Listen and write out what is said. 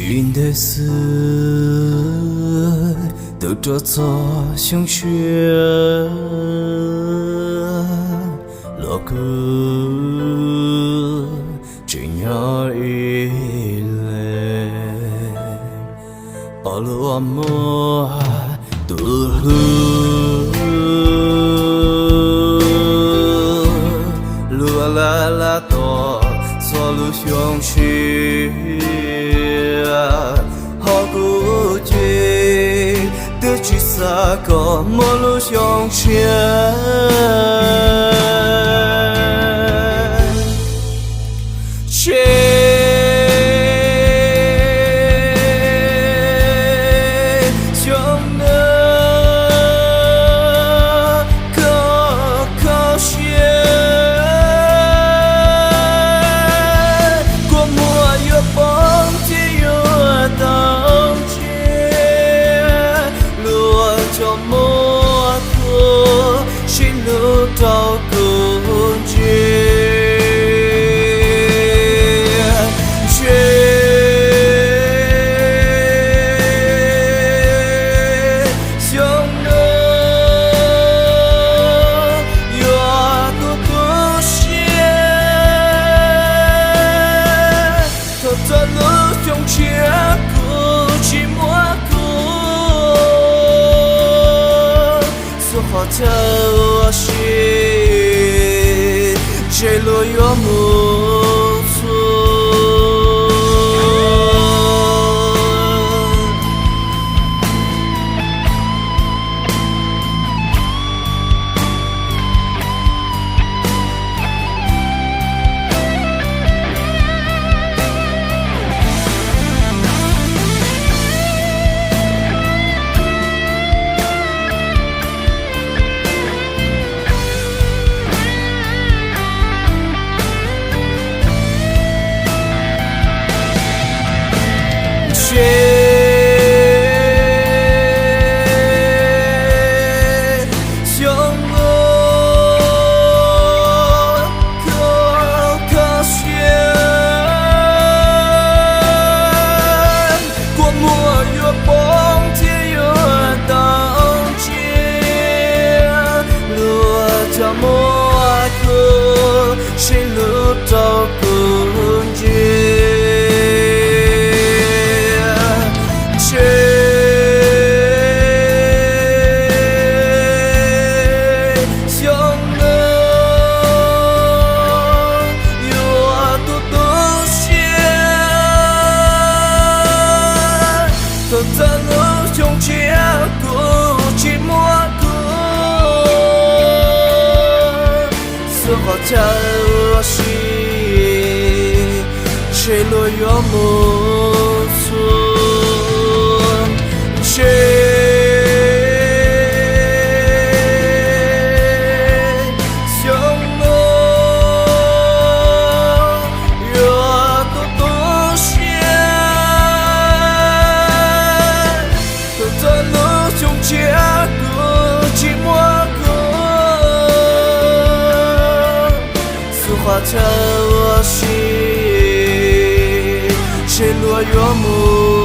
Tsis ntev xwb twb rau txog xyoo tshiab los kuv tseem nyob ib leeg. Pom luag muaj tus hlub, luag laj laj tos txog lub xyoo tshiab, ho kuv ces twb tsis xav kom muaj lub xyoo tshiab. Ces xyoo no kho kho siab, kua muag yuav poob thiab yuav tau ntsia, luag cov muaj kuv sib hlub rau kuv ntsia. Ces xyoo no yuav tu tu siab, thaum txog lub xyoo tshiab kuv tsis muaj kuv, xuas qhov chaw ua si, ntshe luag yuav mus txhua. Ces xyoo no kho kho siab, kua muag yuav poob thiab yuav tau ntsia, luag cov muaj kuv sib hlub rau kuv ntsia. Ces xyoo no yuav tu tu siab, thaum txog lub xyoo tshiab kuv tsis muaj kuv, xuas qhov chaw ua si, ntshe luag yuav mus txhua. Ces xyoo no yuav tu tu siab, thaum txog lub xyoo tshiab kuv tsis muaj kuv, xuas qhov chaw ua si, ntshe luag yuav mus